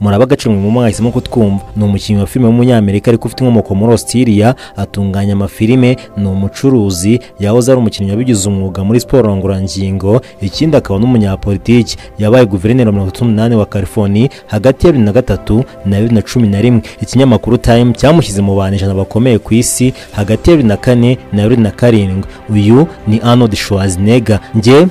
Muraba mu mwahisemo kutwumva. Ni umukinnyi wa filime w'umunyamerika ariko ufite inkomoko muri Australia, atunganya amafilime, ni umucuruzi, yahoze ari umukinnyi wabigize umwuga muri siporo ngororangingo, ikindi akaba n'umunyapolitiki. Yabaye guverineri wa 38 wa California hagati ya 2003 na 2011. Ikinyamakuru Time cyamushyize mu bantu 100 bakomeye ku isi hagati ya 2004 na 2007. Uyu ni Arnold Schwarzenegger. Njye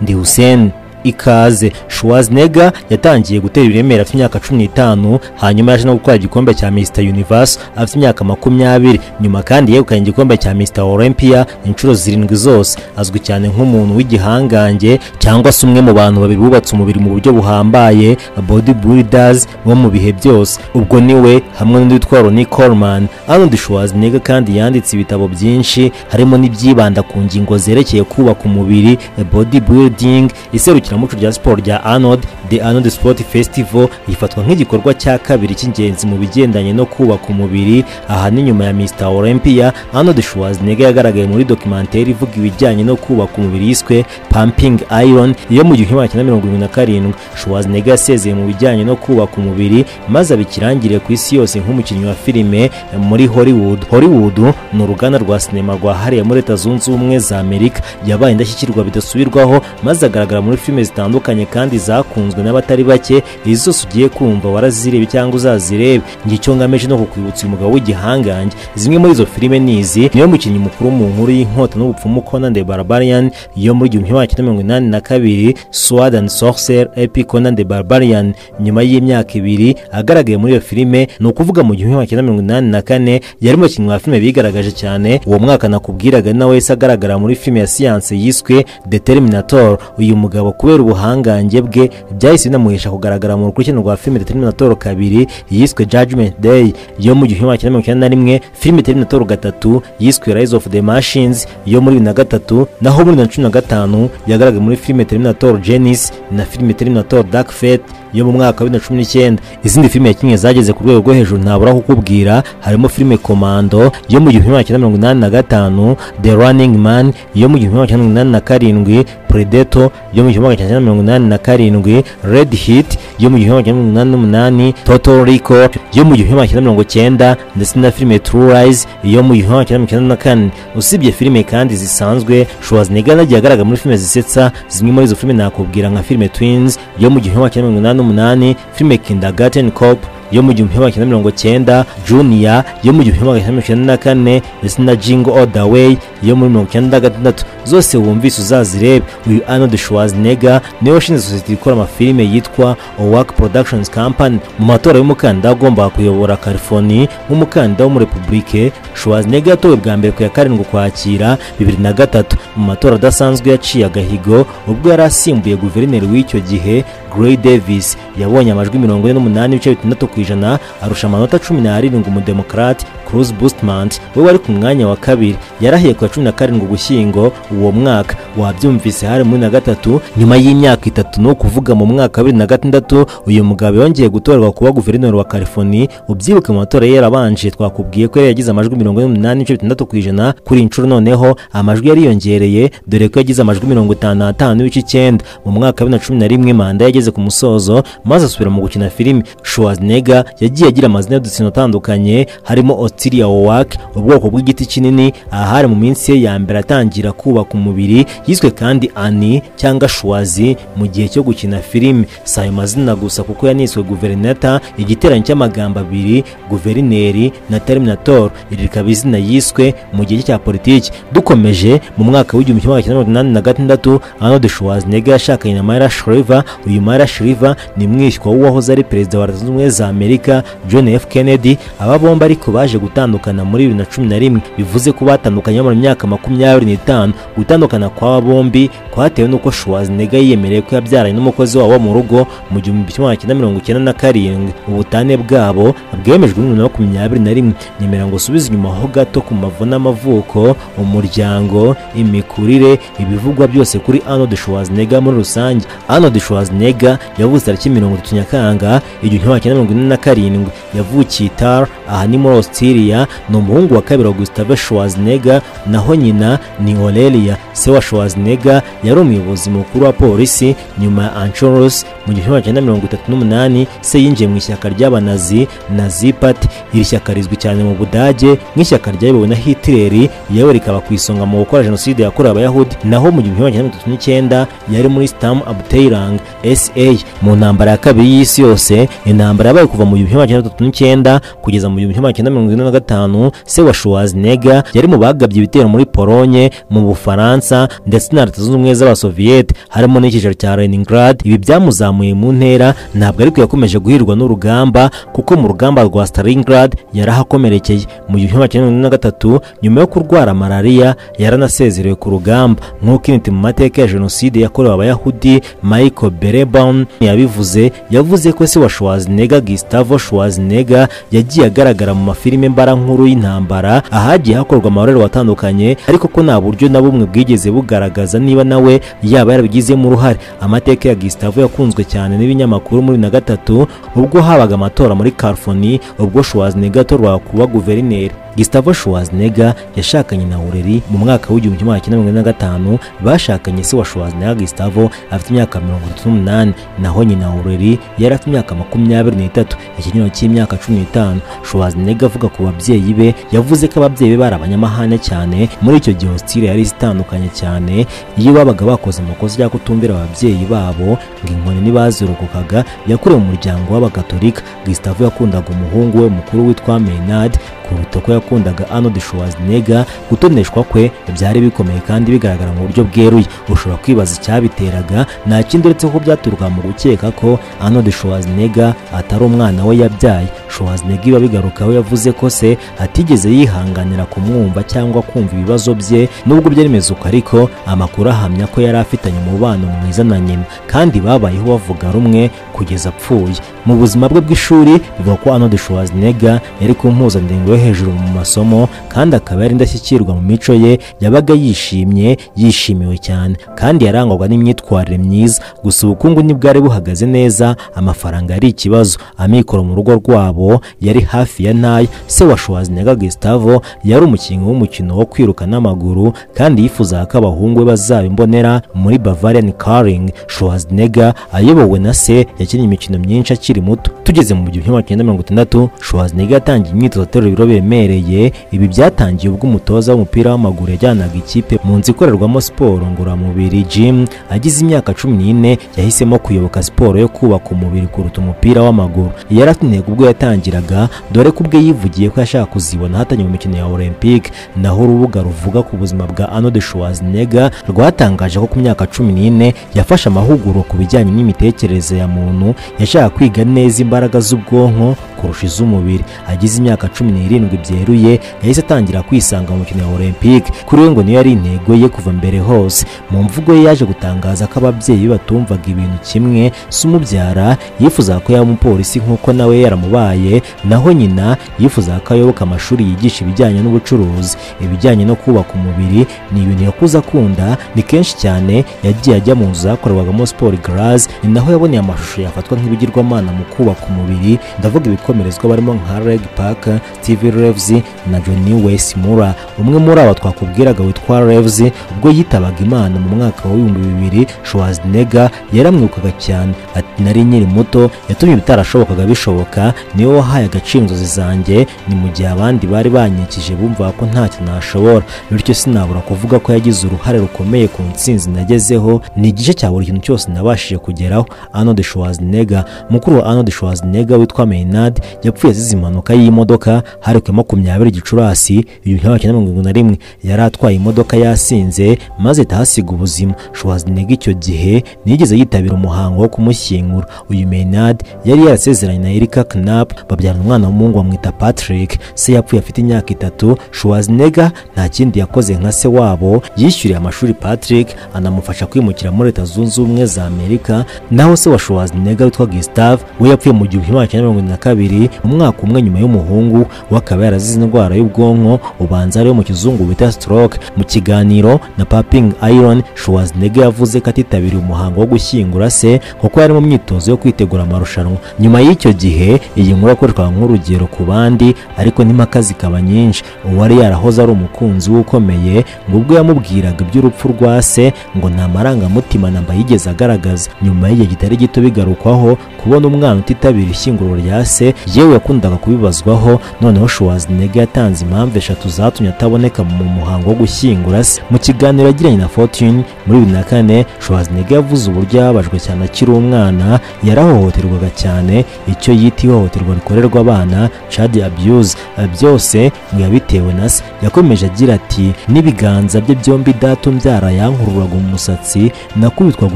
ndi Hussein. Ikaze. Schwarzenegger yatangiye gutera ibiremera afite imyaka 15, hanyuma yaje no gukora igikombe cya Mr Universe afite imyaka 20. Nyuma kandi yegukanye igikombe cya Mr Olympia inshuro 7 zose. Azwi cyane nk'umuntu w'igihangange cyangwa se umwe mu bantu babiri bubatse umubiri mu buryo buhambaye, bodybuilders bo mu bihe byose. Ubwo niwe hamwe n'undi witwa Ronnie Coleman. Arnold Schwarzenegger kandi yanditse ibitabo byinshi harimo n'ibyibanda ku ngingo zerekeye kubaka umubiri, bodybuilding. Iserukiramuco rya siporo rya Arnold, The Arnold Sport Festival, ifatwa nk'igikorwa cya kabiri cy'ingenzi mu bigendanye no kubaka umubiri. Aha ni nyuma ya Mr Olympia. Arnold Schwarzenegger yagaragaye muri documentaire ivuga ibijyanye no kubaka umubiri yiswe Pumping Iron yo mu 1977. Schwarzenegger yasezeye mu bijyanye no kubaka umubiri maze abikirangire ku isi yose nk'umukinnyi wa filime muri Hollywood. Hollywood ni uruganda rwa sinema rwahariye muri Leta Zunze Ubumwe za Amerika. Yabaye indashyikirwa bidasubirwaho maze agaragara muri filime zitandukanye kandi zakunzwe n'abatari bake. Izo zose ugiye kumva warazirebe cyangwa uzazirebe. Ngicyo ngamije no kukwibutsa uyu mugabo w'igihangange. Zimwe muri izo filime nizi: niyo mukinnyi mukuru mu nkuru y'inkota n'ubupfumu Conan the Barbarian yo muri 1982, Sword and Sorcery Epic Conan the Barbarian. Nyuma y'imyaka ibiri agaragaye muri iyo filime, ni ukuvuga mu 1984, yari umukinnyi wa filime bigaragaje cyane. Uwo mwaka nakubwiraga nawe wese agaragara muri filime ya siyanse yiswe The Terminator. Uyu mugabo kubera ubuhangange bwe byahise binamuhesha kugaragara mu rukurikirane rwa filime The Terminator 2 yiswe Judgment Day yo mu 1991, filime Terminator 3 yiswe Rise of the Machines yo muri 2003, naho muri 2015 yagaragaye muri filime Terminator Genisys na filime Terminator Dark Fate yo mu mwaka wa 2019. Izindi filime yakinnye zageze ku rwego rwo hejuru ntabura kukubwira, harimo filime Commando yo mu 1985, The Running Man yo mu 1987, Predator yo mu 1987, Red Heat yo mu 1988, Total Recall yo mu 1990 ndetse na filime True Lies yo mu 1994. Usibye filime kandi zisanzwe, Schwarzenegger nagiye agaragara muri filime zisetsa. Zimwe muri izo filime nakubwira nka filime Twins yo mu 1988, filime Kindergarten Cop yo mu 1990, Junior yo mu 1994 ndetse na Jingle All the Way yo muri 1996. Zose wumvise uzazirebe. Uyu Arnold Schwarzenegger niwe washinze sosiyete ikora amafilime yitwa Oak Productions Company. Mu matora y'umukandida agomba kuyobora California nk'umukandida w'umurepublike, Schwarzenegger yatowe bwa mbere ku ya 7 Ukwakira 2003 mu matora adasanzwe yaciye agahigo ubwo yari asimbuye guverineri w'icyo gihe Gray Davis. Yabonye amajwi 48.6%, arusha amanota 17 umudemokrate Cruz Bustamante we wari ku mwanya wa kabiri. Yarahiye ku ya 17 Ugushyingo uwo mwaka. Wabyumvise, hari muri na gatatu. Nyuma y'imyaka itatu, no kuvuga mu mwaka wa 2006, uyu mugabo yongeye gutorwa kuba guverineri wa California. Ubyibuke mu matora yarabanje twakubwiye ko yari yagize amajwi 48.6%. Kuri inshuro noneho amajwi yariyongereye, dore ko yagize amajwi 55.9. Mu mwaka wa 2011 manda yageze ku musozo maze asubira mu gukina filime. Schwarzenegger yagiye agira amazina y'udutsino atandukanye harimo Australia Oak, ubwoko bw'igiti kinini, ahari mu minsi ye ya mbere atangira kubaka umubiri. Yiswe kandi Annie cyangwa Schwazi mu gihe cyo gukina filime. Si ayo mazina gusa kuko yaniswe Guverinata, igiteranyo cy'amagambo abiri guverineri na Terminator. Iri rikaba izina yiswe mu gihe cya politiki. Dukomeje, mu mwaka w'1986 Arnold Schwarzenegger yashakanye na Myra Shriver. Uyu Myra Shriver ni mwishywa w'uwahoze ari perezida wa Leta Zunze Ubumwe za Amerika John F Kennedy. Aba bombi ariko baje gutandukana muri 2011, bivuze ko batandukanye mu myaka 25. Gutandukana kw'aba bombi kwatewe n'uko Schwarzenegger yiyemereye ko yabyaranye n'umukozi wabo mu rugo mu 1997. Ubutane bwabo bwemejwe muri 2021. Nyemera ngo usubize inyuma ho gato ku mavu n'amavuko, umuryango, imikurire, ibivugwa byose kuri Arnold Schwarzenegger muri rusange. Arnold Schwarzenegger yavutse tariki 30 Nyakanga 1947. Yavukiye Tar, aha ni muri Australia, ni umuhungu wa kabiri wa Gustave Schwarzenegger, naho nyina ni Aurelia. Se wa Schwarzenegger yari umuyobozi mukuru wa polisi nyuma ya Anschluss mu 1938. Se yinjiye mu ishyaka ry'abanazi, Nazi Party. Iri shyaka rizwi cyane mu Budage nk'ishyaka ryayobowe na Hitler, yewe rikaba ku isonga mu gukora jenoside yakorewe Abayahudi. Naho mu 1939 yari muri Sturmabteilung SA mu ntambara ya kabiri y'isi yose, intambara yabaye kuva mu 1939 kugeza mu 1945. Se wa Schwarzenegger yari mu bagabye ibitero muri Polonye, mu Bufaransa ndetse na Leta Zunze Ubumwe z'Abasoviyete, harimo n'icyicaro cya Leningrad. Ibi byamuzamuye mu ntera, ntabwo ariko yakomeje guhirwa n'urugamba kuko mu rugamba rwa Stalingrad yarahakomerekeye mu 1943 nyuma yo kurwara malaria. Yaranasezerewe ku rugamba nk'uko intiti mu mateka ya jenoside yakorewe Abayahudi Michael Berenbaum yabivuze. Yavuze ko se wa Schwarzenegger, Gustavo Schwarzenegger, yagiye agaragara mu mafilime mbarankuru y'intambara ahagiye hakorwa amarorerwa atandukanye, ariko ko nta buryo na bumwe bwigeze bugaragaza niba nawe yaba yarabigizemo uruhare. Amateka ya Gustavo yakunzwe cyane n'ibinyamakuru muri 2003 ubwo habaga amatora muri California, ubwo Schwarzenegger atorwaga kuba guverineri. Gustavo Schwarzenegger yashakanye na Aurelie mu mwaka w'1945. Bashakanye se wa Schwarzenegger Gustavo afite imyaka 38, naho nyina Aurelie yari afite imyaka 23, ikinyuranyo cy'imyaka 15. Schwarzenegger avuga ku babyeyi be, yavuze ko ababyeyi be bari abanyamahane cyane. Muri icyo gihe Australia yari itandukanye cyane, iyo babaga bakoze amakosa cyangwa kutumvira ababyeyi babo ngo inkoni ntibazirokokaga. Yakuriye mu muryango w'Abagatolika. Gustavo yakundaga umuhungu we mukuru witwa Maynard kuruta ko yakundaga Arnold Schwarzenegger. Gutoneshwa kwe byari bikomeye kandi bigaragara mu buryo bweruye. Ushobora kwibaza icyabiteraga, nta kindi uretse ko byaturuka mu gukeka ko Arnold Schwarzenegger atari umwana we yabyaye. Schwarzenegger iba bigarukaho yavuze ko se atigeze yihanganira kumwumva cyangwa kumva ibibazo bye, nubwo byari bimeze uko ariko amakuru ahamya ko yari afitanye umubano mwiza na nyina kandi babayeho bavuga rumwe kugeza apfuye. Mu buzima bwe bw'ishuri bivuga ko Arnold Schwarzenegger yari ku mpuzandengo yo hejuru mu masomo kandi akaba yari indashyikirwa mu mico ye. Yabaga yishimye, yishimiwe cyane kandi yarangwaga n'imyitwarire myiza. Gusa ubukungu ntibwari buhagaze neza, amafaranga yari ikibazo, amikoro mu rugo rwabo yari hafi ya ntayo. Se wa Schwarzenegger Gustavo yari umukinnyi w'umukino wo kwiruka n'amaguru kandi yifuzaga ko abahungu be bazaba imbonera muri Bavarian Curling. Schwarzenegger ayobowe na se yakinnye imikino myinshi akiri muto. Tugeze mu 1960, Schwarzenegger yatangiye imyitozo aterura ibiro biremereye. Ibi byatangiye ubwo umutoza w'umupira w'amaguru yajyanaga ikipe mu nzu ikorerwamo siporo ngororamubiri gym. Agize imyaka 14 yahisemo kuyoboka siporo yo kubaka umubiri kuruta umupira w'amaguru. Yari afite intego ubwo yatangiraga, dore ko ubwe yivugiye ko yashaka kuzibona ahatanye mu mikino ya Olympique. Naho urubuga ruvuga ku buzima bwa Arnold Schwarzenegger rwatangaje ko ku myaka 14 yafashe amahugurwa ku bijyanye n'imitekerereze ya muntu, yashaka kwiga neza imbaraga z'ubwonko kurusha iz'umubiri. Agize imyaka 17 byeruye yahise atangira kwisanga mu mikino ya Olympique. Kuri we ngo niyo yari intego ye kuva mbere hose. Mu mvugo ye yaje gutangaza ko ababyeyi batumvaga ibintu kimwe. Se umubyara yifuzaga ko yaba umupolisi nk'uko nawe yaramubaye, naho nyina yifuzaga ko ayoboka amashuri yigisha ibijyanye n'ubucuruzi. Ibijyanye no kubaka umubiri ni ibintu yakuze akunda. Ni kenshi cyane yagiye ajya mu nzu zakorerwagamo siporo Graz, ni naho yaboneye amashusho yafatwa nk'ibigirwamana mu kubaka umubiri. Ndavuga ibikomerezwa barimo nka Reg Park, Steve Reeves na Johnny Weissmuller. Umwe muri aba twakubwiraga witwa Reeves, ubwo yitabaga Imana mu mwaka wa 2000, Schwarzenegger yaramwibukaga cyane. Ati nari nkiri muto, yatumye ibitarashobokaga bishoboka, niwe wahaye agaciro inzozi zanjye, ni mu gihe abandi bari banyikije bumva ko ntacyo nashobora. Bityo sinabura kuvuga ko yagize uruhare rukomeye ku ntsinzi nagezeho, ni igice cya buri kintu cyose nabashije kugeraho. Arnold Schwarzenegger, mukuru wa Arnold Schwarzenegger witwa Maynard, yapfuye azize impanuka y'imodoka hari ku 20 Gicurasi 1971. Yari atwaye imodoka yasinze maze ahasiga ubuzima. Schwarzenegger icyo gihe ntiyigeze yitabira umuhango wo kumushyingura. Uyu Maynard yari yarasezeranye na Erika Knapp, babyarana umwana w'umuhungu bamwita Patrick. Se yapfuye afite imyaka 3. Schwarzenegger nta kindi yakoze nka se wabo, yishyuriye amashuri Patrick anamufasha kwimukira muri Leta Zunze Ubumwe za Amerika. Naho se wa Schwarzenegger witwa Gustave we yapfuye mu 1972. 2002, umwaka umwe nyuma y'umuhungu we akaba yarazize indwara y'ubwonko ubanza ariyo mu kizungu bita stroke. Mu kiganiro na Pumping Iron, Schwarzenegger yavuze ko atitabiriye umuhango wo gushyingura se kuko yari mu myitozo yo kwitegura amarushanwa. Nyuma y'icyo gihe iyi nkuru yakoreshwaga nk'urugero ku bandi, ariko n'impaka zikaba nyinshi. Uwari yarahoze ari umukunzi we ukomeye ngo ubwo yamubwiraga iby'urupfu rwa se ngo nta marangamutima namba yigeze agaragaza. Nyuma y'igihe kitari gito bigarukwaho kubona umwana utitabira ishyinguro rya se, yewe yakundaga kubibazwaho. Noneho Schwarzenegger yatanze impamvu eshatu zatumye ataboneka mu muhango wo gushyingura se. Mu kiganiro yagiranye na Fortune muri 2004, Schwarzenegger yavuze uburyo yababajwe cyane akiri umwana, yarahohoterwaga cyane, icyo yita ihohoterwa rikorerwa abana, child abuse, byose ngo yabitewe na se. Yakomeje agira ati n'ibiganza bye byombi data umbyara yankururaga umusatsi, nakubitwaga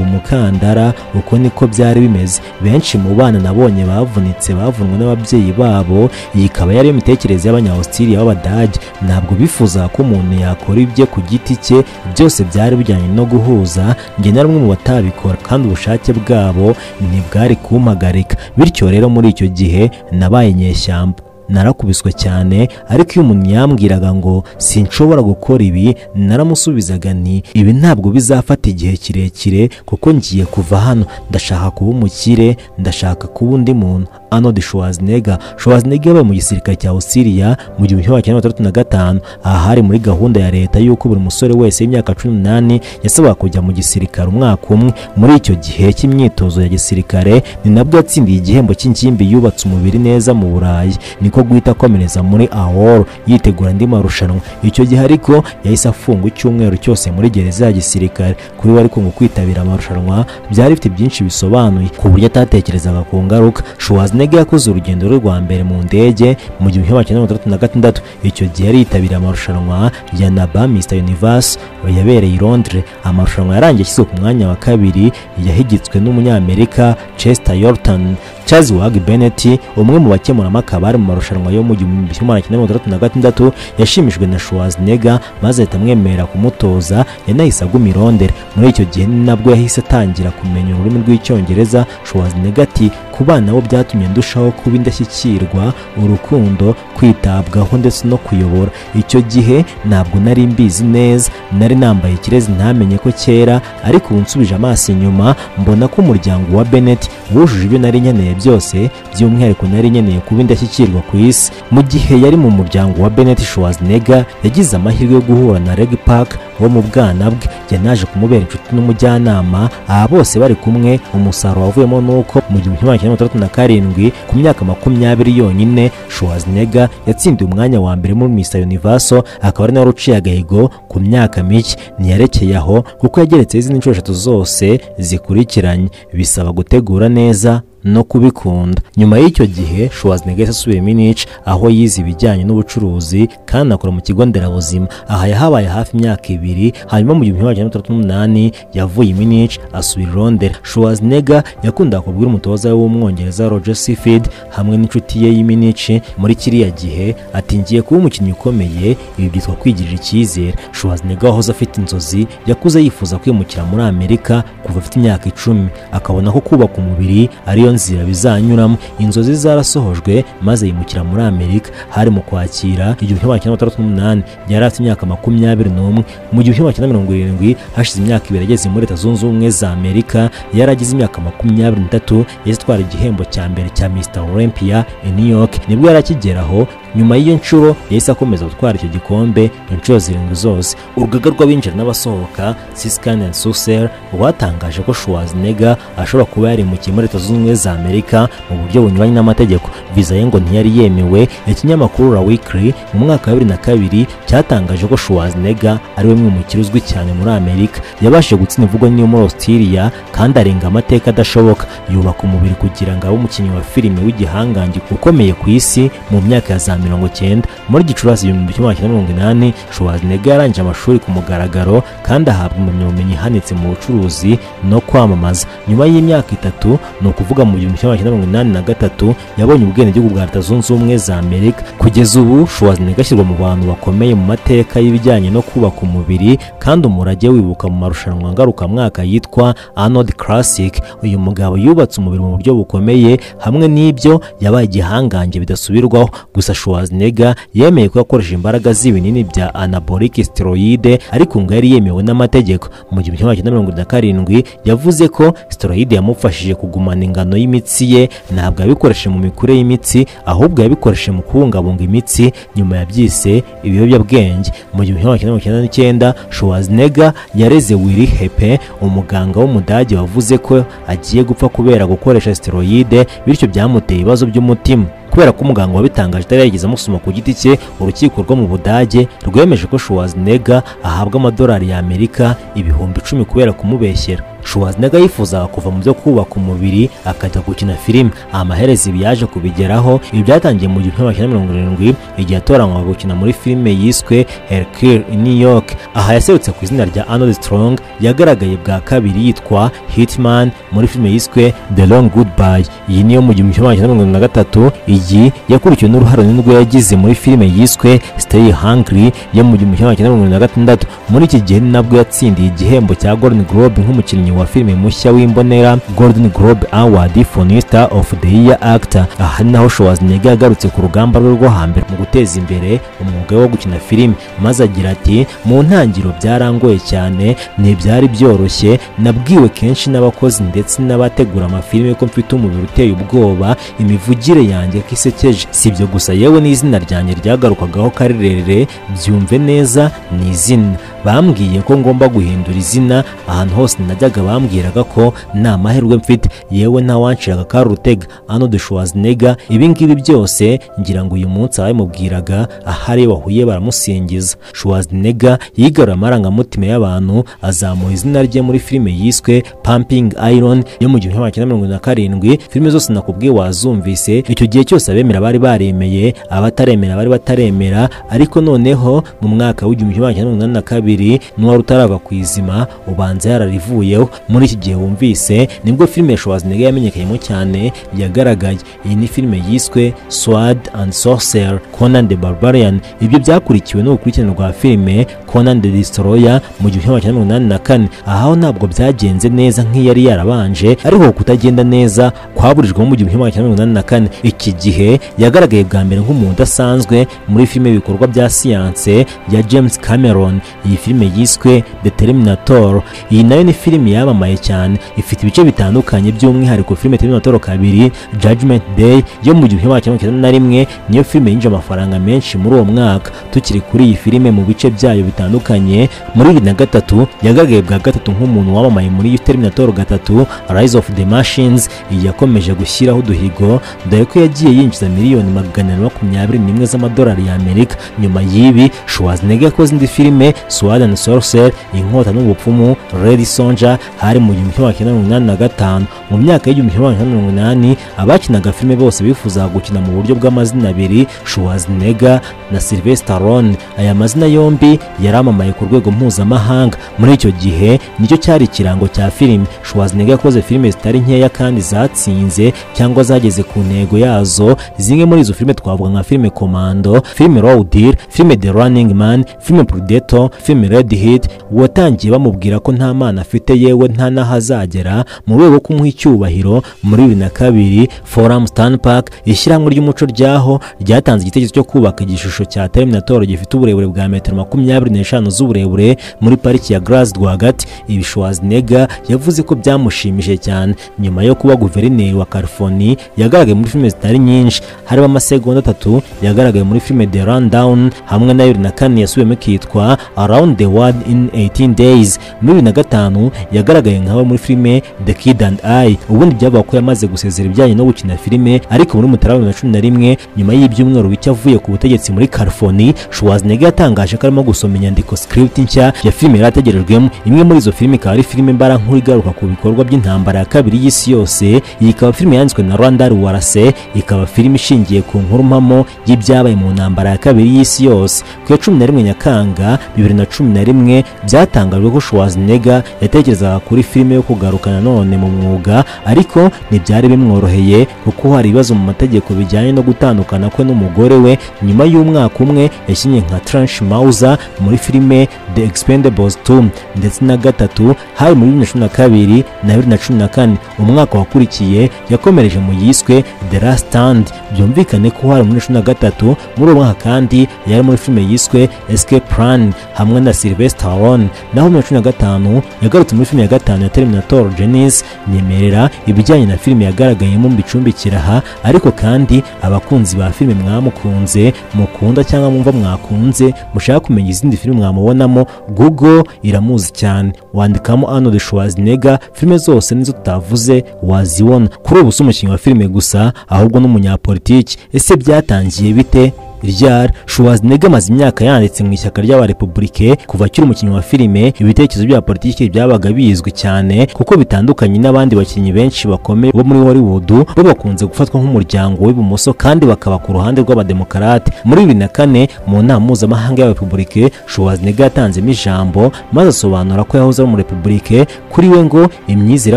umukandara, uko niko byari bimeze. Benshi mu bana nabonye bavunitse bavunwe n'ababyeyi babo. Iyi ikaba yari imitekerereze y'Abanya-Australia b'Abadage, ntabwo bifuzaga ko umuntu yakora ibye ku giti cye, byose byari bijyanye no guhuza. Njye na rumwe mu batabikora kandi ubushake bwabo ntibwari kumpagarika. Bityo rero muri icyo gihe nabaye inyeshyamba, narakubiswe cyane, ariko iyo umuntu yambwiraga ngo sinshobora gukora ibi, naramusubizaga nti ibi ntabwo bizafata igihe kirekire kuko ngiye kuva hano, ndashaka kuba umukire, ndashaka kuba undi muntu. Arnold Schwarzenegger. Schwarzenegger yabaye mu gisirikare cya Australia mu 1965. Aha hari muri gahunda ya leta y'uko buri musore wese w'imyaka 18 yasabwaga kujya mu gisirikare umwaka umwe. Muri icyo gihe cy'imyitozo ya gisirikare ni nabwo yatsindiye igihembo cy'ingimbi yubatse umubiri neza mu Burayi, niko guhita akomereza muri AOR yitegura andi marushanwa. Icyo gihe ariko yahise afungwa icyumweru cyose muri gereza ya gisirikare. Kuri we ariko ngo kwitabira amarushanwa byari bifite byinshi bisobanuye ku buryo atatekerezaga ku ngaruka. Schwarzenegger yakoze urugendo rwe rwa mbere mu ndege mu 1966. Icyo gihe yari yitabiriye amarushanwa ya NABBA Mr Universe yabereye i Londres. Amarushanwa yarangiye ashyizwe ku mwanya wa kabiri, yahigitswe n'umunyamerika Chester Yorton. Charles Wag Bennett, umwe mu bakemurampaka bari mu marushanwa yo mu 1966, yashimishijwe na Schwarzenegger maze ahita amwemerera kumutoza. Yanahise aguma i Londres. Muri icyo gihe nabwo yahise atangira kumenya ururimi rw'Icyongereza. Schwarzenegger ati ku bana bo byatumye ndushaho kuba indashyikirwa, urukundo, kwitabwaho ndetse no kuyobora. Icyo gihe ntabwo nari mbizi neza, nari nambaye ikirezi ntamenye ko kera, ariko ubu nsubije amaso inyuma mbona ko umuryango wa Bennett wujuje ibyo nari nkeneye byose, by'umwihariko nari nkeneye kuba indashyikirwa ku isi. Mu gihe yari mu muryango wa Bennett, Schwarzenegger yagize amahirwe yo guhura na Reg Park wo mu bwana bwe, yanaje kumubera inshuti n'umujyanama. Aha bose bari kumwe, umusaruro wavuyemo nuko mu 1967 ku myaka 20 yonyine Schwarzenegger yatsindiye umwanya wa mbere muri Mr Universe, akaba ari nawe uciye agahigo ku myaka mike. Ntiyarekeye aho kuko yageretse izindi nshuro eshatu zose zikurikiranye. Bisaba gutegura neza no kubikunda. Nyuma y'icyo gihe Schwarzenegger yasubiye Munich aho yize ibijyanye n'ubucuruzi kandi akora mu kigo nderabuzima. Aha yahabaye hafi imyaka 2, hanyuma mu 1968 yavuye Munich asubira i Londres. Schwarzenegger yakundaga kubwira umutoza we w'umwongereza Roger Seyfield hamwe n'inshuti ye y'i Munich muri kiriya gihe ati ngiye kuba umukinnyi ukomeye, ibi byitwa kwigirira icyizere. Schwarzenegger wahoze afite inzozi, yakuze yifuza kwimukira muri Amerika kuva afite imyaka 10, akabona ko kubaka umubiri ariyo nzira bizanyuramo. Inzozi zarasohojwe maze yimukira muri Amerika. Hari mu kwakira 1968, yari afite imyaka 21. Mu 1970 hashize imyaka 2 ageze muri Leta Zunze Ubumwe za Amerika, yari agize imyaka 23, yahise atwara igihembo cya mbere cya Mr Olympia i New York. Nibwo yari akigeraho. Nyuma y'iyo nshuro yahise akomeza gutwara icyo gikombe inshuro 7 zose. Urugaga rw'abinjira n'abasohoka Siskin and Susser rwatangaje ko Schwarzenegger ashobora kuba yarimukiye muri Leta Zunze Ubumwe za Amerika mu buryo bunyuranye n'amategeko. Viza ye ngo ntiyari yemewe. Ikinyamakuru La Weekly mu mwaka wa 2002 cyatangaje ko Schwarzenegger ari we mwimukira uzwi cyane muri Amerika. Yabashije gutsinda imvugo n'iyo muri Australia kandi arenga amateka adashoboka, yubaka umubiri kugira ngo abe umukinnyi wa filime w'igihangange ukomeye ku isi mu myaka ya za 1990. Muri Gicurasi 1980, Schwarzenegger yarangije amashuri ku mugaragaro kandi ahabwa impamyabumenyi ihanitse mu bucuruzi no kwamamaza. Nyuma y'imyaka 3, ni ukuvuga mu 1983, yabonye ubwenegihugu bwa Leta Zunze Ubumwe za Amerika. Kugeza ubu Schwarzenegger ashyirwa mu bantu bakomeye mu mateka y'ibijyanye no kubaka umubiri, kandi umurage wibuka mu marushanwa ngarukamwaka yitwa Arnold Classic. Uyu mugabo yubatse umubiri mu buryo bukomeye, hamwe n'ibyo yabaye igihangange bidasubirwaho. Gusa Schwarzenegger yemeye ko yakoresheje imbaraga z'ibinini bya anabolic steroid, ariko ngo yari yemewe n'amategeko. Mu 1977 yavuze ko steroid yamufashije kugumana ingano y'imitsi ye, ntabwo yabikoresheje mu mikurire y'imitsi, ahubwo yabikoresheje mu kubungabunga imitsi. Nyuma yabyise ibiyobyabwenge. Mu 1999, Schwarzenegger yareze Willy Hepe, umuganga w'umudage wavuze ko agiye gupfa kubera gukoresha steroid, bityo byamuteye ibibazo by'umutima. Kubera ko umuganga wabitangaje atari yarigeze amusoma ku giti cye, urukiko rwo mu Budage rwemeje ko Schwarzenegger ahabwa amadolari y'Amerika 10,000 kubera kumubeshyera. Schwarzenegger yifuzaga kuva mu byo kubaka umubiri akajya gukina filime. Amaherezo ibi yaje kubigeraho. Ibi byatangiye mu 1970 igihe yatoranywaga gukina muri filime yiswe Hercule in New York. Aha yaserutse ku izina rya Arnold Strong. Yagaragaye bwa kabiri yitwa Hitman muri filime yiswe The Long Goodbye. Iyi niyo mu 1973. Iyi yakurikiwe n'uruhare runini yagize muri filime yiswe Stay Hungry yo mu 1976. Muri iki gihe nabwo yatsindiye igihembo cya Golden Globe nk'umukinnyi wa filime mushya w'imbonera, Golden Globe Award for New Star of the Year Actor. Aha naho Schwarzenegger yagarutse ku rugamba rwe rwo hambere mu guteza imbere umwuga wo gukina filime, maze agira ati: mu ntangiriro byarangoye cyane, ntibyari byoroshye, nabwiwe kenshi n'abakozi ndetse n'abategura amafilime ko mfite umubiri uteye ubwoba, imivugire yanjye ko isekeje. Si ibyo gusa, yewe n'izina ryanjye ryagarukagaho ko ari rirerire, byumve neza ni izina. Bambwiye ko ngomba guhindura izina, ahantu hose najyaga bambwiraga ko nta mahirwe mfite, yewe ntawanciraga kari urutega. Arnold Schwarzenegger ibi ngibi byose ngira ngo uyu munsi ababimubwiraga ahari bahuye baramusingiza. Schwarzenegger yigarura amarangamutima y'abantu, azamura izina rye muri filime yiswe Pumping Iron yo mu 1977. Filime zose nakubwiye wazumvise. Icyo gihe cyose abemera bari baremeye, abataremera bari bataremera, ariko noneho mu mwaka w'1982 n'uwari utarava ku izima ubanza yararivuyeho. Muri iki gihe wumvise nibwo filime Schwarzenegger yamenyekanyemo cyane yagaragaye. Iyi ni filime yiswe Sword and Sorcerer Conan the Barbarian. Ibyo byakurikiwe n'urukurikirane rwa filime Conan the Destroyer mu 1984. Aho ntabwo byagenze neza nk'iyari yarabanje, ariko kutagenda neza kwaburijwemo mu 1984. Iki gihe yagaragaye bwa mbere nk'umuntu udasanzwe muri filime ibikorwa bya siyanse ya James Cameron. Iyi filime yiswe The Terminator. Iyi nayo ni filime yamamaye cyane, ifite ibice bitandukanye, by'umwihariko filime Terminator 2 Judgment Day yo mu 1991 niyo filime yinjije amafaranga menshi muri uwo mwaka. Tukiri kuri iyi filime mu bice byayo bitandukanye, muri 2003 yagaragaye bwa gatatu nk'umuntu wamamaye muri Terminator 3 Rise of the Machines. Iyi yakomeje gushyiraho uduhigo, dore ko yagiye yinjiza miliyoni 421 z'amadolari y'Amerika. Nyuma y'ibi Schwarzenegger yakoze indi filime Sword and Sorcerer, Inkota n'Ubupfumu, Red Sonja, hari mu 1985. Mu myaka y'1980 abakinaga filime bose bifuzaga gukina mu buryo bw'amazina abiri, Schwarzenegger na Sylvester Stallone. Aya mazina yombi yaramamaye ku rwego mpuzamahanga. Muri icyo gihe nicyo cyari ikirango cya filime. Schwarzenegger yakoze filime zitari nkeya kandi zatsinze cyangwa zageze ku ntego yazo. Zimwe muri izo filime twavuga nka filime Commando, filime Raw Deal, filime The Running Man, filime Predator, filime Red Heat. Watangiye bamubwira ko nta mana afite, yewe nta n'ahazagera. Mu rwego rwo kumuha icyubahiro, muri 2002 Forum Stan Park, ishyirahamwe ry'umuco ryaho, ryatanze igitekerezo cyo kubaka igishusho cya Terminator gifite uburebure bwa metero 25 z'uburebure muri pariki ya Graz rwagati. Ibi Schwarzenegger yavuze ko byamushimishije cyane. Nyuma yo kuba guverineri wa California, yagaragaye muri filime zitari nyinshi, harimo amasegonda 3 yagaragaye muri filime The Rundown, hamwe na 2004 yasubiyemo ikitwa Around the World in 18 Days. Muri 2005 yagaragaye nkawe muri filime The Kid and I. Ubundi byabaga ko yamaze gusezera ibijyanye no gukina filime, ariko muri Mutarama 2011, nyuma y'ibyumweru bike avuye ku butegetsi muri California, Schwarzenegger yatangaje ko arimo gusoma inyandiko script nshya ya filime yarategerejwemo. Imwe muri izo filime ikaba ari filime mbara nkuru igaruka ku bikorwa by'intambara ya kabiri y'isi yose. Iyi ikaba filime yanditswe na Randall Wallace, ikaba filime ishingiye ku nkuru mpamo y'ibyabaye mu ntambara ya kabiri y'isi yose. Ku ya 11 Nyakanga 2011 byatangajwe ko Schwarzenegger yatekerezaga kuri filime yo kugaruka nanone mu mwuga, ariko ntibyari bimworoheye kuko hari ibibazo mu mategeko bijyanye no gutandukana kwe n'umugore we. Nyuma y'umwaka umwe yakinnye nka Trench Mauser muri filime The Expendables 2 ndetse na 3 hari muri 2012 na 2014. Umwaka wakurikiye yakomereje mu yiswe The Last Stand, byumvikane ko hari muri 2013. Muri uwo mwaka kandi yari muri filime yiswe Escape Plan hamwe na Sylvester Stallone. Naho muri 2015 yagarutse muri filime ya gatanu ya Terminator Genisys. Nyemerera ibijyanye na filime yagaragayemo mu bicumbikira aha, ariko kandi abakunzi ba filime mwamukunze, mukunda cyangwa mwumva mwakunze, mushaka kumenya izindi filime mwamubonamo, Google iramuzi cyane. Wandikamo Arnold Schwarzenegger, filime zose nizo tutavuze wazibona. Kuri ubu si umukinnyi wa filime gusa, ahubwo n'umunyapolitiki. Ese byatangiye bite? Ryari? Schwarzenegger amaze imyaka yanditse mu ishyaka ry'abarepublike kuva akiri umukinnyi wa filime. Ibitekerezo bya politiki byabaga bizwi cyane kuko bitandukanye n'abandi bakinnyi benshi bakomeye bo muri Hollywood, bo bakunze gufatwa nk'umuryango w'ibumoso kandi bakaba ku ruhande rw'abademokarate. Muri 2004 mu nama mpuzamahanga y'abarepublike, Schwarzenegger yatanzemo ijambo maze asobanura ko yahoze ari umurepublike. Kuri we ngo imyizere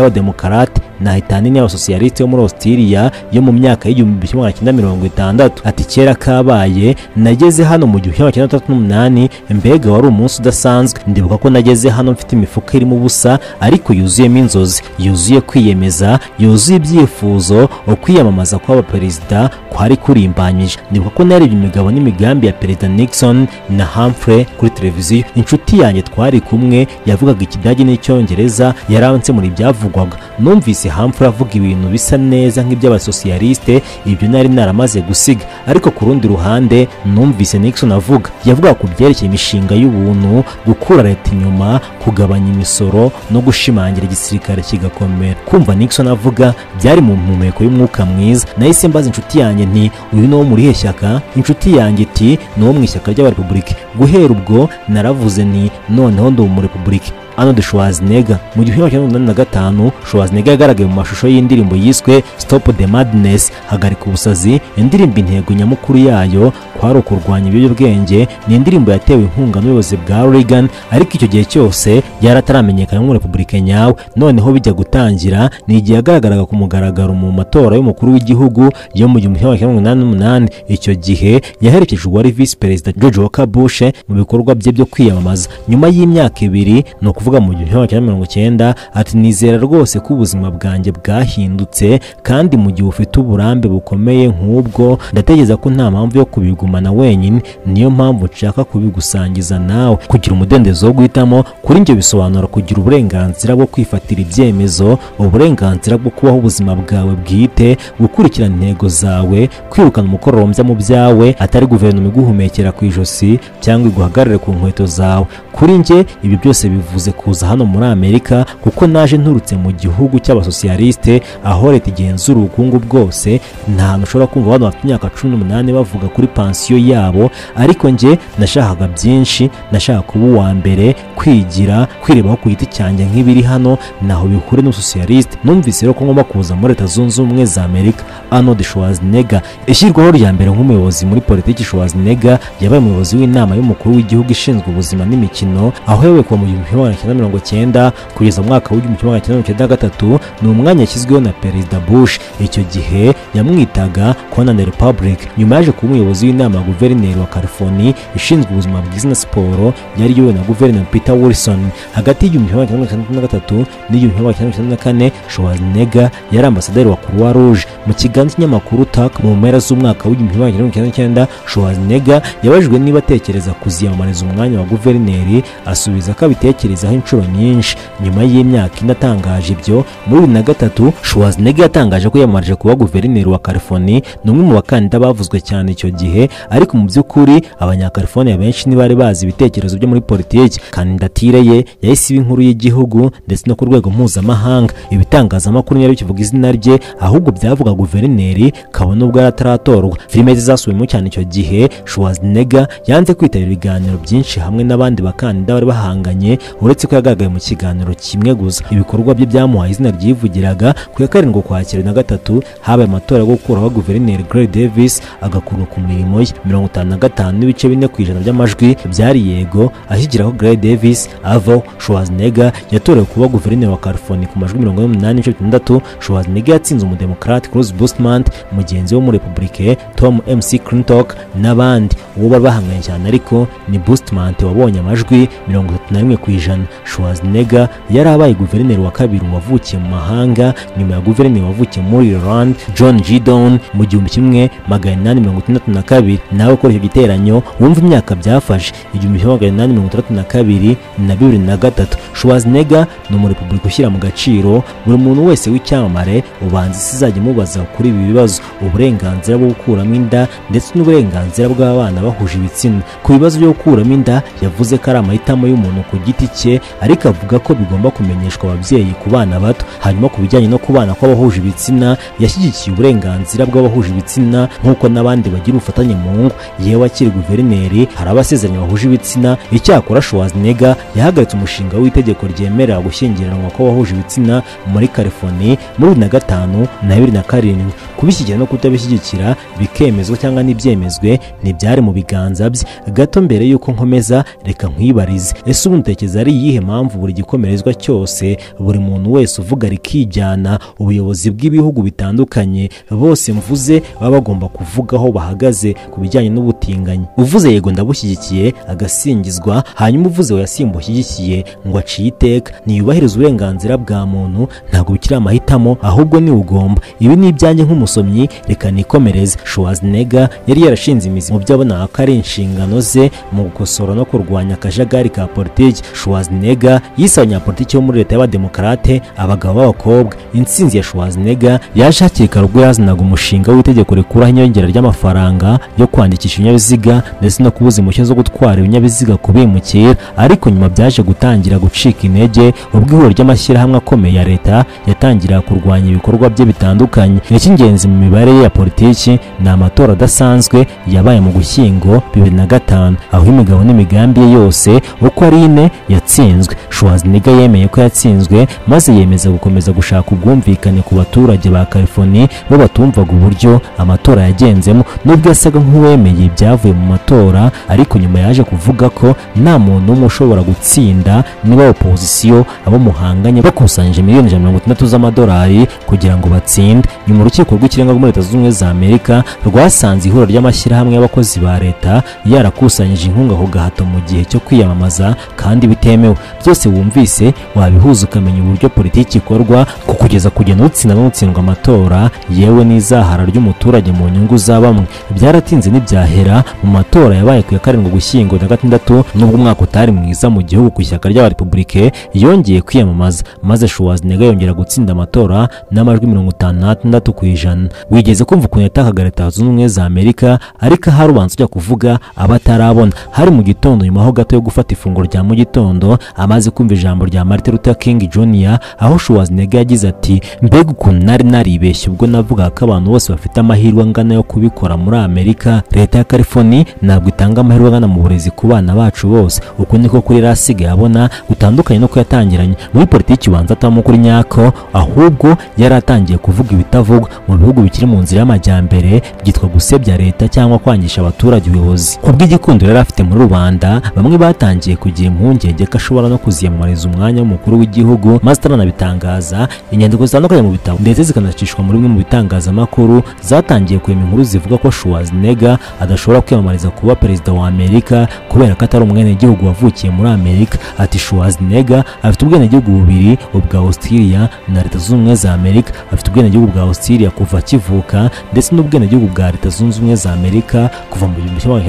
y'abademokarate nahitani n'abasosiyaliste bo muri Australia yo mu myaka y'1960. Ati kera kabaye nageze hano mu 1968, mbega wari umunsi udasanzwe. Ndibuka ko nageze hano mfite imifuka irimo ubusa ariko yuzuyemo inzozi, yuzuye kwiyemeza, yuzuye ibyifuzo. Ukwiyamamaza kw'aba perezida kwari kurimbanyije. Ndibuka ko narebye imigabo n'imigambi ya Perezida Nixon na Humphrey kuri televiziyo. Inshuti yanjye twari kumwe yavugaga Ikidage n'Icyongereza, yaranse muri byavugwaga. Numvise Humphrey avuga ibintu bisa neza nk'iby'abasosiyaliste, ibyo nari naramaze gusiga. Ariko ku rundi ruhande numvise Nixon avuga, yavuga ku byerekeye imishinga y'ubuntu, gukura leta inyuma, kugabanya imisoro no gushimangira igisirikare kigakomera. Kumva Nixon avuga byari mu mpumeko y'umwuka mwiza. Nahise mbaza inshuti yanjye nti uyu ni wo muri he shyaka? Inshuti yanjye iti ni wo mu ishyaka ry'abarepublike. Guhera ubwo naravuze nti noneho ndi umurepublike. Arnold Schwarzenegger mu 1985, Schwarzenegger yagaragaye mu mashusho y'indirimbo yiswe Stop the Madness, hagarika ubusazi. Indirimbo intego nyamukuru yayo kwari ukurwanya ibiyobyabwenge. Ni indirimbo yatewe inkunga n'ubuyobozi bwa Reagan, ariko icyo gihe cyose yari ataramenyekana nk'umurepublike nyawe. Noneho bijya gutangira ni igihe yagaragaraga ku mugaragaro mu matora y'umukuru w'igihugu yo mu 1988. Icyo gihe yaherekeje uwari visi perezida George Walker Bush mu bikorwa bye byo kwiyamamaza. Nyuma y'imyaka ibiri, ni ukuvuga mu 1990, ati nizera rwose ko ubuzima bwanjye bwahindutse, kandi mu gihe ufite uburambe bukomeye nk'ubwo ndatekereza ko nta mpamvu yo kubigumana wenyine, niyo mpamvu nshaka kubigusangiza nawe. Kugira umudendezo wo guhitamo kuri njye bisobanura kugira uburenganzira bwo kwifatira ibyemezo, uburenganzira bwo kubaho ubuzima bwawe bwite, gukurikirana intego zawe, kwirukana umukororombya mu byawe, atari guverinoma iguhumekera ku ijosi cyangwa iguhagarare ku nkweto zawe. Kuri njye ibi byose bivuze kuza hano muri Amerika, kuko naje nturutse mu gihugu cy'abasosiyaliste aho leta igenzura ubukungu bwose. Nta hantu ushobora kumva abantu bafite imyaka 18 bavuga kuri pansiyo yabo, ariko njye nashakaga byinshi. Nashaka kuba uwa mbere, kwigira, kwirebaho ku giti cyanjye nk'ibiri hano naho bihure n'ubusosiyaliste. Numvise rero ko ngomba kuza muri Leta Zunze Ubumwe za Amerika. Arnold Schwarzenegger ishyirwaho rya mbere nk'umuyobozi muri politiki. Schwarzenegger yabaye umuyobozi w'inama y'umukuru w'igihugu ishinzwe ubuzima n'imikino, aho yabaye kuva mu 1990 kugeza mu mwaka w'1993. Ni umwanya yashyizweho na Perezida Bush. Icyo gihe yamwitaga Conan Republic. Nyuma yaje kuba umuyobozi w'inama ya guverineri wa California ishinzwe ubuzima bwiza na siporo, yari iyobowe na guverineri Peter Wilson. Hagati y'1963 n'1994 Schwarzenegger yari ambasaderi wa Croix Rouge. Mu kiganza cy'inyamakuru TAC mu mpera z'umwaka w'1999, Schwarzenegger yabajijwe niba atekereza kuziyamamariza umwanya wa guverineri, asubiza ko abitekerezaho inshuro nyinshi. Nyuma y'imyaka ine atangaje ibyo, muri 2003 Schwarzenegger yatangaje ko yiyamamarije kuba guverineri wa California. Ni umwe mu bakandida bavuzwe cyane icyo gihe, Ariko mu by'ukuri Abanyakalifornia benshi ntibari bazi ibitekerezo byo muri politiki. Kandidatire ye yahise iba inkuru y'igihugu ndetse no ku rwego mpuzamahanga. Ibitangazamakuru ntiyari bikivuga izina rye, ahubwo byavuga guverineri kabone ubwo yari ataratorwa. Filime ze zasubiwemo cyane icyo gihe. Schwarzenegger yanze kwitabira ibiganiro byinshi hamwe n'abandi bakandida bari bahanganye, uretse ko yagaragaye mu kiganiro kimwe gusa. Ibikorwa bye byamuhaye izina ryivugiraga. Ku ya 7 Ukwakira 2003 habaye amatora yo gukuraho guverineri Gray Davis agakurwa ku mirimo ye. 55.4% by'amajwi byari yego ashyigiraho Gray Davis avaho. Schwarzenegger yatorewe kuba guverineri wa California ku majwi 48.6. Schwarzenegger yatsinze umudemokrate Cruz Bustamante, mugenzi wo muri Republike Tom McClintock n'abandi. Uwo bari bahanganye cyane ariko ni Bustamante wabonye amajwi 31%. Schwarzenegger yari abaye guverineri wa kabiri wavukiye mu mahanga nyuma ya guverineri wavukiye muri Ireland John G. Down mu 1862. Nawe ukora icyo giteranyo wumva imyaka byafashe 1862 na 2003. Schwarzenegger ni umurepublika ushyira mu gaciro. Buri muntu wese w'icyamamare ubanza isi izajya imubaza kuri ibi bibazo: uburenganzira bwo gukuramo inda ndetse n'uburenganzira bw'abana bahuje ibitsina. Ku bibazo byo gukuramo inda yavuze ko ari amahitamo y'umuntu ku giti cye, ariko avuga ko bigomba kumenyeshwa ababyeyi ku bana bato. Hanyuma ku bijyanye no kubana kw'abahuje ibitsina, yashyigikiye uburenganzira bw'abahuje ibitsina nk'uko n'abandi bagira ubufatanye mu ngo. Yewe akiri guverineri hari abasezeranye bahuje ibitsina. Icyakora Schwarzenegger yahagaritse umushinga w'itegeko ryemerera gushyingiranwa kw'abahuje ibitsina muri California muri 2005 na 2007. Kubishyigikira no kutabishyigikira bikemezwa cyangwa ntibyemezwe ntibyari mu biganza bye. Gato mbere y'uko nkomeza, reka nkwibarize: ese ubundi utekereza ari iyihe mpamvu buri gikomerezwa cyose, buri muntu wese uvuga rikijyana, ubuyobozi bw'ibihugu bitandukanye bose mvuze baba bagomba kuvuga aho bahagaze ku bijyanye n'ubutinganyi? Uvuze yego ndabushyigikiye agasingizwa, hanyuma uvuze oya simbushyigikiye ngo aciye iteka. Ntiyubahiriza uburenganzira bwa muntu, ntabwo bikiri amahitamo ahubwo ni ugomba. Ibi ni ibyanjye nk'umusomyi, reka nikomereze. Schwarzenegger yari yarashinze imizi mu byo abona ko ari inshingano ze mu gukosora no kurwanya akajagari ka politiki. Schwarzenegger yise abanyapolitiki bo muri leta y'abademokarate abagabo b'abakobwa. Intsinzi ya Schwarzenegger yaje hakiri kare ubwo yazanaga umushinga w'itegeko rikuraho inyongera ry'amafaranga yo kwandikisha ibinyabiziga ndetse no kubuza impushya zo gutwara ibinyabiziga ku bimukira. Ariko nyuma byaje gutangira gucika intege ubwo ihuriro ry'amashyirahamwe akomeye ya leta yatangira kurwanya ibikorwa bye bitandukanye. Icy'ingenzi mu mibare ye ya politiki ni amatora adasanzwe yabaye mu Gushyingo 2005, aho imigabo n'imigambi ye yose uko ari ine yatsinzwe. Schwarzenegger yemeye ko yatsinzwe maze yemeza gukomeza gushaka ubwumvikane ku baturage ba California bo batumvaga uburyo amatora yagenzemo. Nubwo yasaga nk'uwemeye ibyavuye mu matora, ariko nyuma yaje kuvuga ko nta muntu umwe ushobora gutsinda niba opozisiyo abo muhanganye bakusanyije miliyoni 160 z'amadolari kugira ngo batsinde. Nyuma urukiko rw'ikirenga muri Leta Zunze Ubumwe za Amerika rwasanze ihuriro ry'amashyirahamwe y'abakozi ba leta yarakusanyije inkunga ku gahato mu gihe cyo kwiyamamaza kandi bitemewe. Byose wumvise wabihuza ukamenya uburyo politiki ikorwa ku kugeza kugena utsinda n'utsindwa amatora, yewe n'izahara ry'umuturage mu nyungu za bamwe. Byaratinze ntibyahera mu matora yabaye ku ya 7 Ugushyingo 2006, nubwo umwaka utari mwiza mu gihugu ku ishyaka ry'abarepublike, yongeye kwiyamamaza maze Schwarzenegger yongera gutsinda amatora n'amajwi 56%. Wigeze kumva ukuntu yatakaga Leta Zunze Ubumwe za Amerika, ariko ahari ubanza ujya kuvuga abatarabona. Hari mu gitondo nyuma ho gato yo gufata ifunguro rya mu gitondo, amaze kumva ijambo rya Martin Luther King Jr, aho Schwarzenegger yagize ati: mbega ukuntu nari naribeshye ubwo navugaga ko abantu bose bafite amahirwe angana yo kubikora muri Amerika. Leta ya California ntabwo itanga amahirwe angana mu burezi ku bana bacu bose. Uko niko kuri yari abona gutandukanye no kuyatangiranye muri politiki. Ubanza atamo kuri nyako, ahubwo yari atangiye kuvuga ibitavugwa mu bihugu bikiri mu nzira y'amajyambere byitwa gusebya leta cyangwa kwangisha abaturage ubuyobozi. Kubw'igikundiro yari afite muri rubanda, bamwe batangiye kugira impungenge ko ashobora no kuziyamamariza umwanya w'umukuru w'igihugu, maze ataranabitangaza. Inyandiko zitandukanye mu bitabo ndetse zikanacishwa muri bimwe mu bitangazamakuru zatangiye kurema inkuru zivuga ko Schwarzenegger adashobora kwiyamamariza kuba perezida wa Amerika kubera ko atari umwenegihugu wavukiye muri Amerika. Ati Schwarzenegger afite ubwenegihugu bubiri, ubwa Australia na Leta Zunze Ubumwe za Amerika. Afite ubwenegihugu bwa Australia kuva akivuka ndetse n'ubwenegihugu bwa Leta Zunze Ubumwe za Amerika kuva mu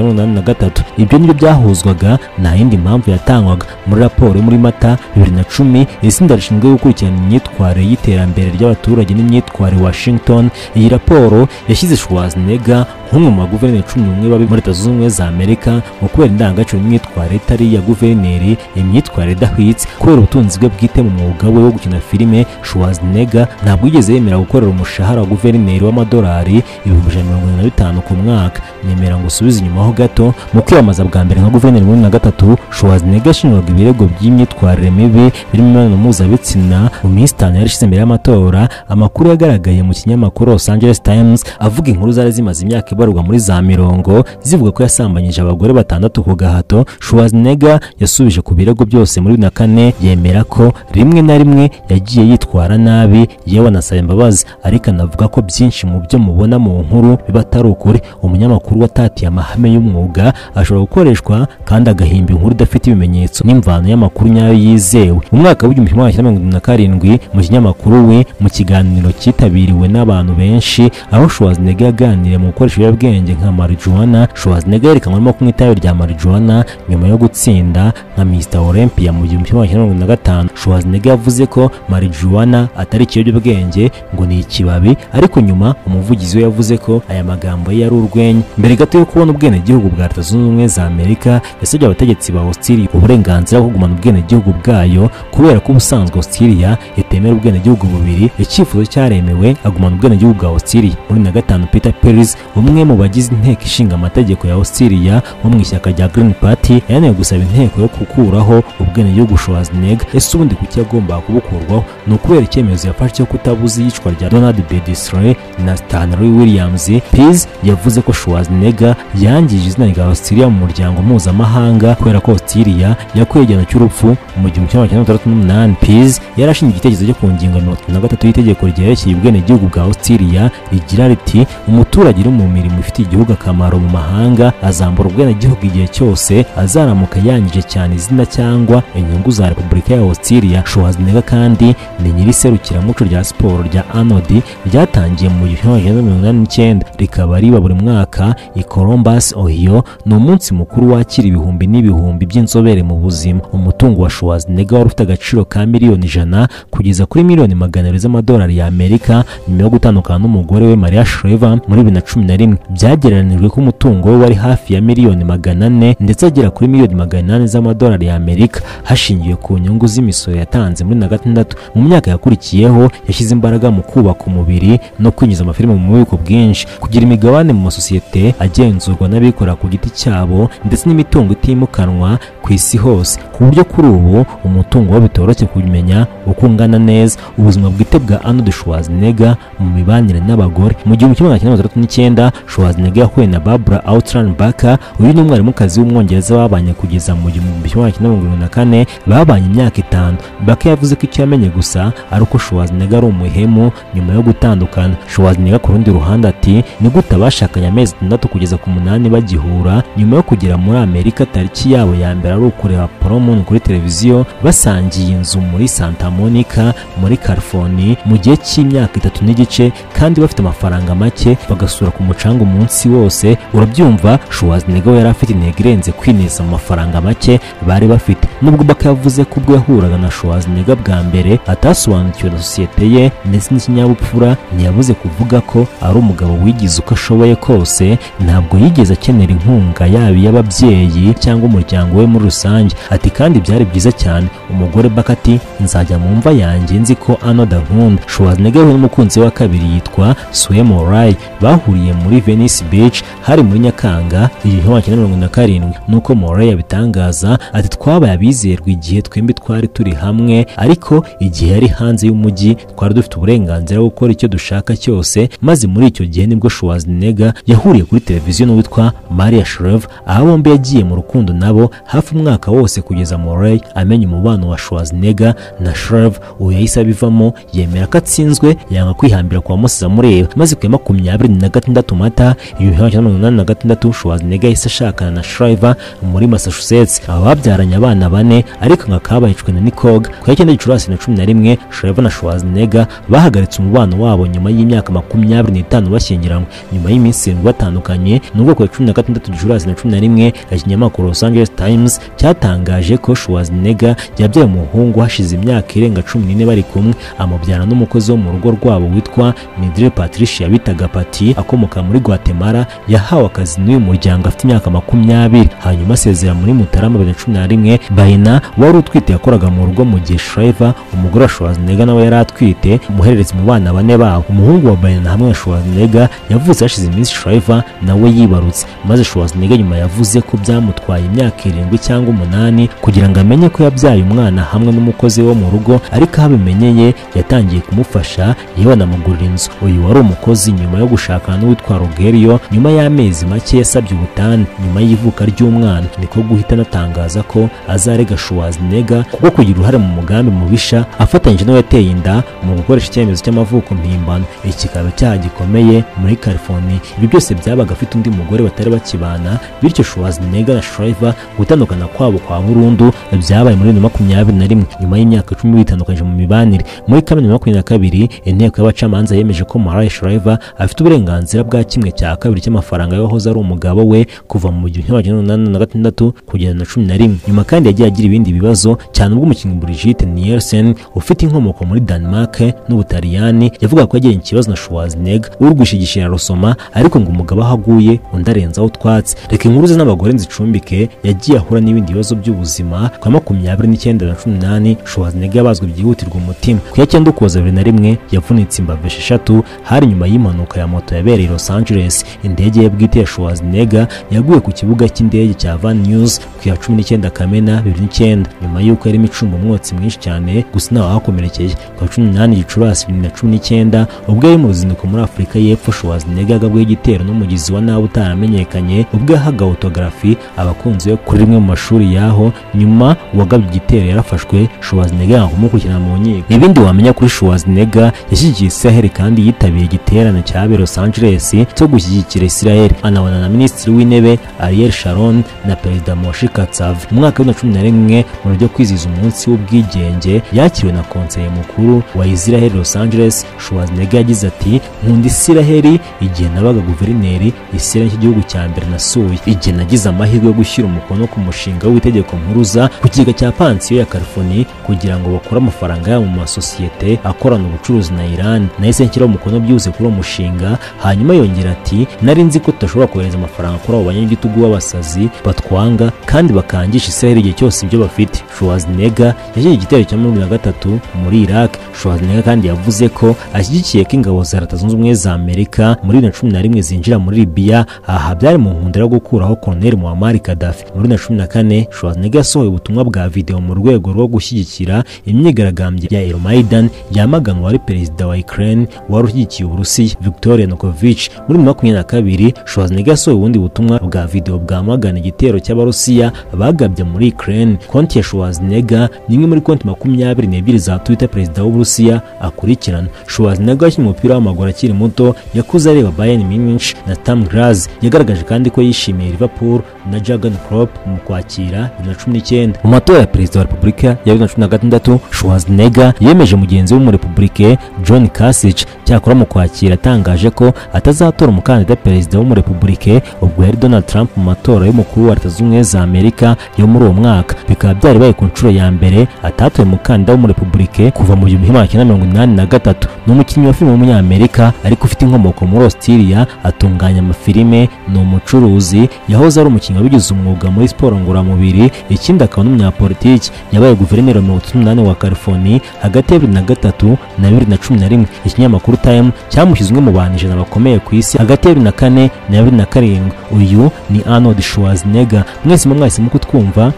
1983. Ibyo nibyo byahuzwaga, nta yindi mpamvu yatangwaga. Muri raporo yo muri Mata 2010, itsinda rishinzwe gukurikirana imyitwarire y'iterambere ry'abaturage n'imyitwarire Washington, iyi raporo yashyize Schwarzenegger nk'umwe mu baguverineri 11 babi muri Leta Zunze Ubumwe za Amerika mu kubera indangagaciro n'imyitwarire itari iya guverineri, imyitwarire idahwitse. Kubera ubutunzi bwe bwite mu mwuga we wo gukina filime, Schwarzenegger ntabwo yigeze yemera gukorera umushahara wa guverineri w'amadolari 175,000 ku mwaka. Nemera ngo usubize inyuma ho gato, mu kwiyamamaza bwa mbere nka guverineri muri 2003, Schwarzenegger yashinjwaga ibirego by'imyitwarire mibi birimo imibonano mpuzabitsina. Mu minsi 5 yari ishize mbere y'amatora, amakuru yagaragaye mu kinyamakuru Los Angeles Times avuga inkuru zari zimaze imyaka ibarurwa muri za mirongo zivuga ko yasambanyije abagore 6 ku gahato. Schwarzenegger yasubije ku birego byose muri 2004, yemera ko rimwe na rimwe yagiye yitwara nabi, yewe anasaba imbabazi, ariko anavuga ko byinshi mu byo mubona mu nkuru biba atari ukuri. Umunyamakuru watatiye amahame y'umwuga ashobora gukoreshwa kandi agahimba inkuru idafite ibimenyetso n'imvano y'amakuru nyayo yizewe. Mu mwaka w'1977 mu kinyamakuru we, mu kiganiro cyitabiriwe n'abantu benshi, aho Schwarzenegger yaganiriye mu gukoresha ibiyobyabwenge nka marijuana, Schwarzenegger yerekanwe arimo kunywa itabi rya marijuana nyuma yo gutsinda nka Mr Olympia mu 1975. Schwarzenegger yavuze ko marijuana atari ikiyobyabwenge, ngo ni ikibabi, ariko nyuma umuvugizi we yavuze ko aya magambo ye yari urwenya. Mbere gato yo kubona ubwenegihugu bwa Leta Zunze Ubumwe za Amerika, yasabye abategetsi ba Australia uburenganzira bwo kugumana ubwenegihugu bwayo, kubera ko ubusanzwe Australia itemera ubwenegihugu bubiri. Icyifuzo cyaremewe, agumana ubwenegihugu bwa Australia. Muri 2005, Peter Perez, umwe mu bagize inteko ishinga amategeko ya Australia wo mu ishyaka rya Green Party, yananiwe gusaba inteko yo gukuraho ubwenegihugu Schwarzenegger. Ese ubundi kuki yagombaga kubukurwaho? Ni ukubera icyemezo yafashe cyo kutabuza iyicwa rya Donald Beardsley na Stanley Williams. Perez yavuze ko Schwarzenegger yangije izina rya Australia mu muryango mpuzamahanga kubera ko Australia yakuye igihano cy'urupfu mu 1968. Perez yarashingiye igitekerezo cyo ku ngingo ya 33 y'itegeko ryerekeye ubwenegihugu bwa Australia rigira riti: umuturage uri mu mirimo ifitiye igihugu akamaro mu mahanga azambura ubwenegihugu igihe cyose azaramuka yangije cyane izina cyangwa inyungu za Repubulika ya Australia. Schwarzenegger kandi ni nyiri serukiramuco rya siporo rya Arnold ryatangiye mu 1989, rikaba riba buri mwaka i Columbus, Ohio. Ni umunsi mukuru wakira ibihumbi n'ibihumbi by'inzobere mu buzima. Umutungo wa Schwarzenegger wari ufite agaciro ka 100,000,000 kugeza kuri 200,000,000 z'amadolari ya Amerika nyuma yo gutandukana n'umugore we Maria Shriver muri 2011. Byagereranijwe ko umutungo we wari hafi ya 400,000,000 ndetse agera kuri 800,000,000 z'amadolari ya Amerika hashingiwe ku nyungu z'imisoro yatanze muri 2006. Mu myaka yakurikiyeho yashyize imbaraga mu kubaka umubiri no kwinjiza amafilime mu bubiko bwinshi, kugira imigabane mu masosiyete agenzurwa n'abikorera ku giti cyabo, ndetse n'imitungo itimukanwa ku isi hose, ku buryo kuri ubu umutungo we bitoroshye kumenya uko ungana neza. Ubuzima bwite bwa Arnold Schwarzenegger mu mibanire n'abagore. Mu 1969 Schwarzenegger yahuye na Barbara Outram Barker. Uyu ni umwarimukazi w'umwongereza babanye kugeza mu 1974, babanye imyaka 5. Barker yavuze ko icyo yamenye gusa ari uko Schwarzenegger ari umuhemu nyuma yo gutandukana. Schwarzenegger ku rundi ruhande ati: ni gute abashakanye amezi 6 kugeza ku 8 bagihura nyuma yo kugera muri Amerika, tariki yabo ya mbere ari ukureba Paramount kuri televiziyo, basangiye inzu muri Santa Monica muri California mu gihe cy'imyaka 3.5, kandi bafite amafaranga make, bagasura ku mucanga umunsi wose. Urabyumva, Schwarzenegger yari afite intego irenze kwineza mu mafaranga make bari bafite. Nubwo Barker yavuze ko ubwo yahuraga na Schwarzenegger bwa mbere atasobanukiwe na sosiyete ye ndetse n'ikinyabupfura, ntiyabuze kuvuga ko ari umugabo wigize uko ashoboye kose, ntabwo yigeze akenera inkunga yaba iy'ababyeyi cyangwa umuryango we muri rusange. Ati kandi byari byiza cyane. Umugore Barker ati: nzajya mu mva yanjye nzi ko Arnold ankunda. Schwarzenegger we n'umukunzi we wa kabiri yitwa Sue Moray bahuriye muri Venice Beach, hari muri Nyakanga 1977. Nuko Moray yabitangaza ati: twabaye abizerwa igihe twembi twari turi hamwe, ariko igihe yari hanze y'umujyi twari dufite uburenganzira bwo gukora icyo dushaka cyose. Maze muri icyo gihe nibwo Schwarzenegger yahuriye kuri televiziyo n'uwitwa Maria Shriver, aho bombi yagiye mu rukundo nabo hafi umwaka wose kugeza Moray amenye umubano wa Schwarzenegger na Shriver. Uyu yahise abivamo, yemera ko atsinzwe, yanga kwihambira kwa Moses amureba. Maze ku ya 26 Mata 1986 Schwarzenegger yahise ashakana na Shriver muri Massachusetts. Aba babyaranye abana 4 bane ariko ngo akabahicwe na Nikoga. Ku ya 9 Gicurasi 2011 Shriver na Schwarzenegger bahagaritse umubano wabo nyuma y'imyaka 25 bashyingiranywe. Nyuma y'iminsi 7 batandukanye, nubwo ku ya 16 Gicurasi 2011 ikinyamakuru Los Angeles Times cyatangaje ko Schwarzenegger yabyaye umuhungu hashize imyaka irenga 14 bari kumwe, amubyara n'umukozi wo mu rugo rwabo witwa Mildred Patricia bitaga Patty, akomoka muri Guatemala. Yahawe akazi n'uyu muryango afite imyaka 20, hanyuma asezera muri Mutarama 2011. Bayina wari utwite yakoraga mu rugo mu gihe Shriver, umugore wa Schwarzenegger, nawe yari atwite umuhererezi mu bana bane babo. Umuhungu wa Bayina hamwe na Schwarzenegger yavutse hashize iminsi Shriver nawe yibarutse, maze Schwarzenegger nyuma yavuze ko byamutwaye imyaka 7 cyangwa 8 kugira ngo amenye ko yabyaye umwana hamwe n'umukozi wo mu rugo, ariko aho abimenyeye yatangiye kumufasha yewe anamugurira inzu. Uyu wari umukozi nyuma yo gushakana n'uwitwa Rogerio nyuma y'amezi make yasabye ubutane nyuma y'ivuka ry'umwana, niko guhita anatangaza ko azarega Schwarzenegger kuko kugira uruhare mu mugambi mubisha afatanyije n'uwo yateye inda mu gukoresha icyemezo cy'amavuko mpimbano. Iki kikaba icyaha gikomeye muri California. Ibi byose byabaga afite undi mugore batari bakibana, bityo Schwarzenegger na Shriver gutandukana kwabo kwa burundu byabaye muri 2021 nyuma y'imyaka 10 bitandukanyije mu mibanire. Muri Kamena 2022 inteko y'abacamanza yemeje ko Maria Shriver afite uburenganzira bwa 1/2 cy'amafaranga y'uwahoze ari umugabo we kuva mu 1986 kugera na 11. Nyuma kandi yagiye agira ibindi bibazo cyane ubwo umukinnyi Brigitte Nielsen ufite inkomoko muri Denmark n'Ubutaliyani yavuga ko yagiranye ikibazo na Schwarzenegger urwishigishira rusoma, ariko ngo umugabo aho aguye undi arenzaho utwatsi. Reka inkuru ze n'abagore nzicumbike. Yagiye ahura n'ibindi bibazo by'ubuzima. Ku ya 29 na 18 Schwarzenegger yabazwe byihutirwa umutima. Ku ya 9 Ukuboza 2001 yavunitse imbavu 6 hari nyuma y'impanuka ya moto yabereye i Los Angeles. Indege ye bwite ya Schwarzenegger yaguye ku kibuga cy'indege cya Van Nuys ku ya 19 Kamena 2009 nyuma y'uko yarimo icumba umwotsi mwinshi cyane, gusa ntawe wahakomerekeye. Ku ya 18 Gicurasi 2019 ubwo yari mu ruzinduko muri Afurika y'Epfo, Schwarzenegger yagabweho igitero n'umugizi wa nabi utaramenyekanye ubwo yahaga autografi abakunzi be kuri rimwe mu mashuri yaho. Nyuma uwagabye igitero yarafashwe, Schwarzenegger yanga kumukurikirana mu nkiko. Ibindi wamenya kuri Schwarzenegger: yashyigikiye Israel kandi yitabiriye igiterane cyabereye Los Angeles cyo gushyigikira Israel, anabona na Minisitiri w'Intebe Ariel Sharon na Perezida Moshe Katsav. Mu mwaka wa 2011 mu buryo kwizihiza umunsi w'ubwigenge yakiriwe na konseye mukuru wa Israel Los Angeles. Schwarzenegger yagize ati: "Nkunda Israel, igihe nabaga guverineri Israel nicyo gihugu cya mbere nasuye. Igihe nagize amahirwe yo gushyira umukono ku mushinga w'itegeko mpuruza ku kigega cya pansiyo ya California kugira ngo bakure amafaranga yabo mu masosiyete akorana ubucuruzi na Iran, nahise nshyiraho umukono byihuse kuri uwo mushinga." Hanyuma yongera ati: "Nari nzi ko tudashobora kohereza amafaranga kuri abo banyagitugu b'abasazi batwanga kandi bakangisha Israel igihe cyose ibyo bafite." Schwarzenegger yashyize igitero cya 2003 muri Iraq. Schwarzenegger kandi yavuze ko ashyigikiye ko ingabo za Leta Zunze Ubumwe za Amerika muri 2011 zinjira muri Libya. Aha byari mu nkundura yo gukuraho Colonel Muammar Gaddafi. Muri 2014 Schwarzenegger yasohoye ubutumwa bwa video mu rwego rwo gushyigikira imyigaragambyo ya Euromaidan yamagana uwari perezida wa Ukraine wari ushyigikiye Uburusiya Viktor Yanukovych. Muri 2022 Schwarzenegger yasohoye ubundi butumwa bwa video bwamagana igitero cy'Abarusiya bagabye muri Ukraine. Konti ya Schwarzenegger ni imwe muri konti 22 za Twitter perezida w'Uburusiya akurikirana. Schwarzenegger yakinnye umupira w'amaguru akiri muto, yakuze areba Bayern Munich na Sturm Graz. Yagaragaje kandi ko yishimiye Liverpool na Jurgen Klopp mu kwakira 2019. Mu matora ya perezida wa Repubulika ya 2016 Schwarzenegger yemeje mugenzi we w'umurepublike John Kasich. Cyakora mu kwakira atangaje ko atazatora umukandida perezida w'umurepublike ubwo yari Donald Trump mu matora y'umukuru wa Leta Zunze Ubumwe za Amerika yo muri uwo mwaka. Bikaba byari ku nshuro ya mbere atatoye umukandida w'umurepublike kuva mu 1983. Ni umukinnyi wa filime w'umunyamerika ariko ufite inkomoko muri Australia, atunganya amafilime, ni umucuruzi, yahoze ari umukinnyi wabigize umwuga muri siporo ngororamubiri, ikindi akaba n'umunyapolitiki. Yabaye guverineri wa 38 wa California hagati ya 2003 na 2011. Ikinyamakuru Time cyamushyize umwe mu bantu 100 bakomeye ku isi hagati ya 2004 na 2007. Uyu ni Arnold Schwarzenegger. Mwese mwese muko twumva,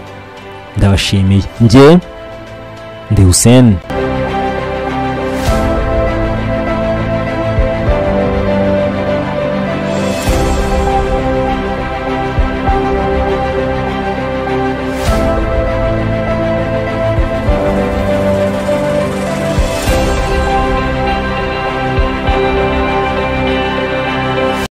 ndabashimiye. Njye ndi Hussein.